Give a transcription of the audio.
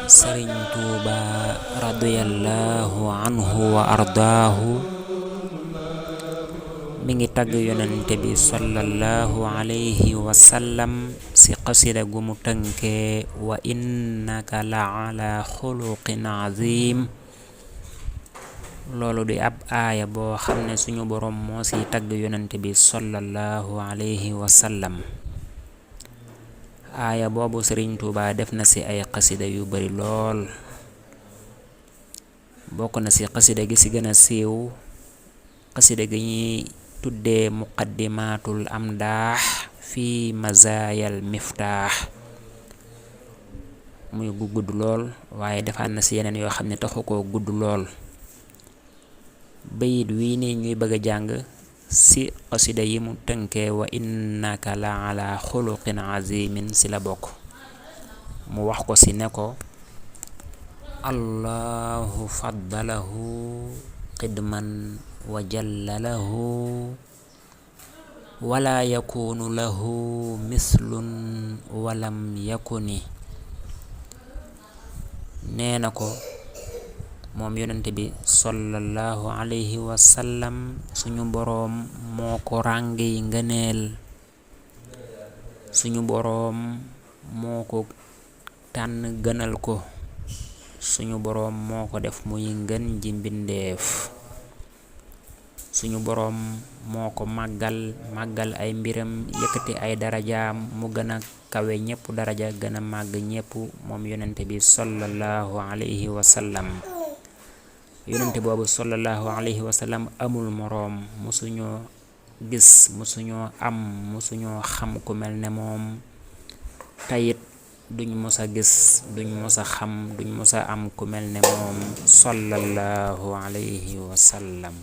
Sëriñ Tuuba radiyallahu anhu wa ardaahu mi ngi tagg yonente bi sallallahu alayhi wa sallam ci qasida gu mu tënkee wa innaka la ala xuluqin azim. loolu di ab aaya boo xam ne suñu boroom moo ci tagg yonente bi sallallahu alayhi wa sallam. aaya boobu Sëriñ Tuuba def na ci ay qasida yu bari lool. bokk na ci qasida gi ci gën a siiw qasida gi ñuy tuddee muqaddimatul amdaax fi mazaayal miftaax, muy gu gudd lool waaye defaat na ci yeneen yoo xam ne taxu koo gudd lool. bayit wii ne ñuy bëgg a jàng ci qasida yi mu tënkee wa innaka la ala xuluqin azimin ci la bokk. mu wax ko ci ne ko allahu faddalahu qidman wa jallalahu wala yakunu lahu mislun walam yakuni. nee na ko moom yonente bi sallallahu alayhi wa sallam suñu boroom moo ko ràngi ngëneel, suñu boroom moo ko tànn gënal ko, suñu boroom moo ko def muy ngën ji mbindeef, suñu boroom moo ko màggal ay mbiram, yëkkati ay darajaam mu gën a kawe ñépp daraja, gën a màgg ñépp moom yonente bi sallallahu alayhi wa sallam. yonente boobu sallallahu alayhi wa sallam amul moroom, musuñoo gis, musuñoo am, musuñoo xam ku mel ne moom. tayit duñ mos a gis, duñ mos a xam, duñ mos a am ku mel ne moom sallallahu alayhi wa sallam.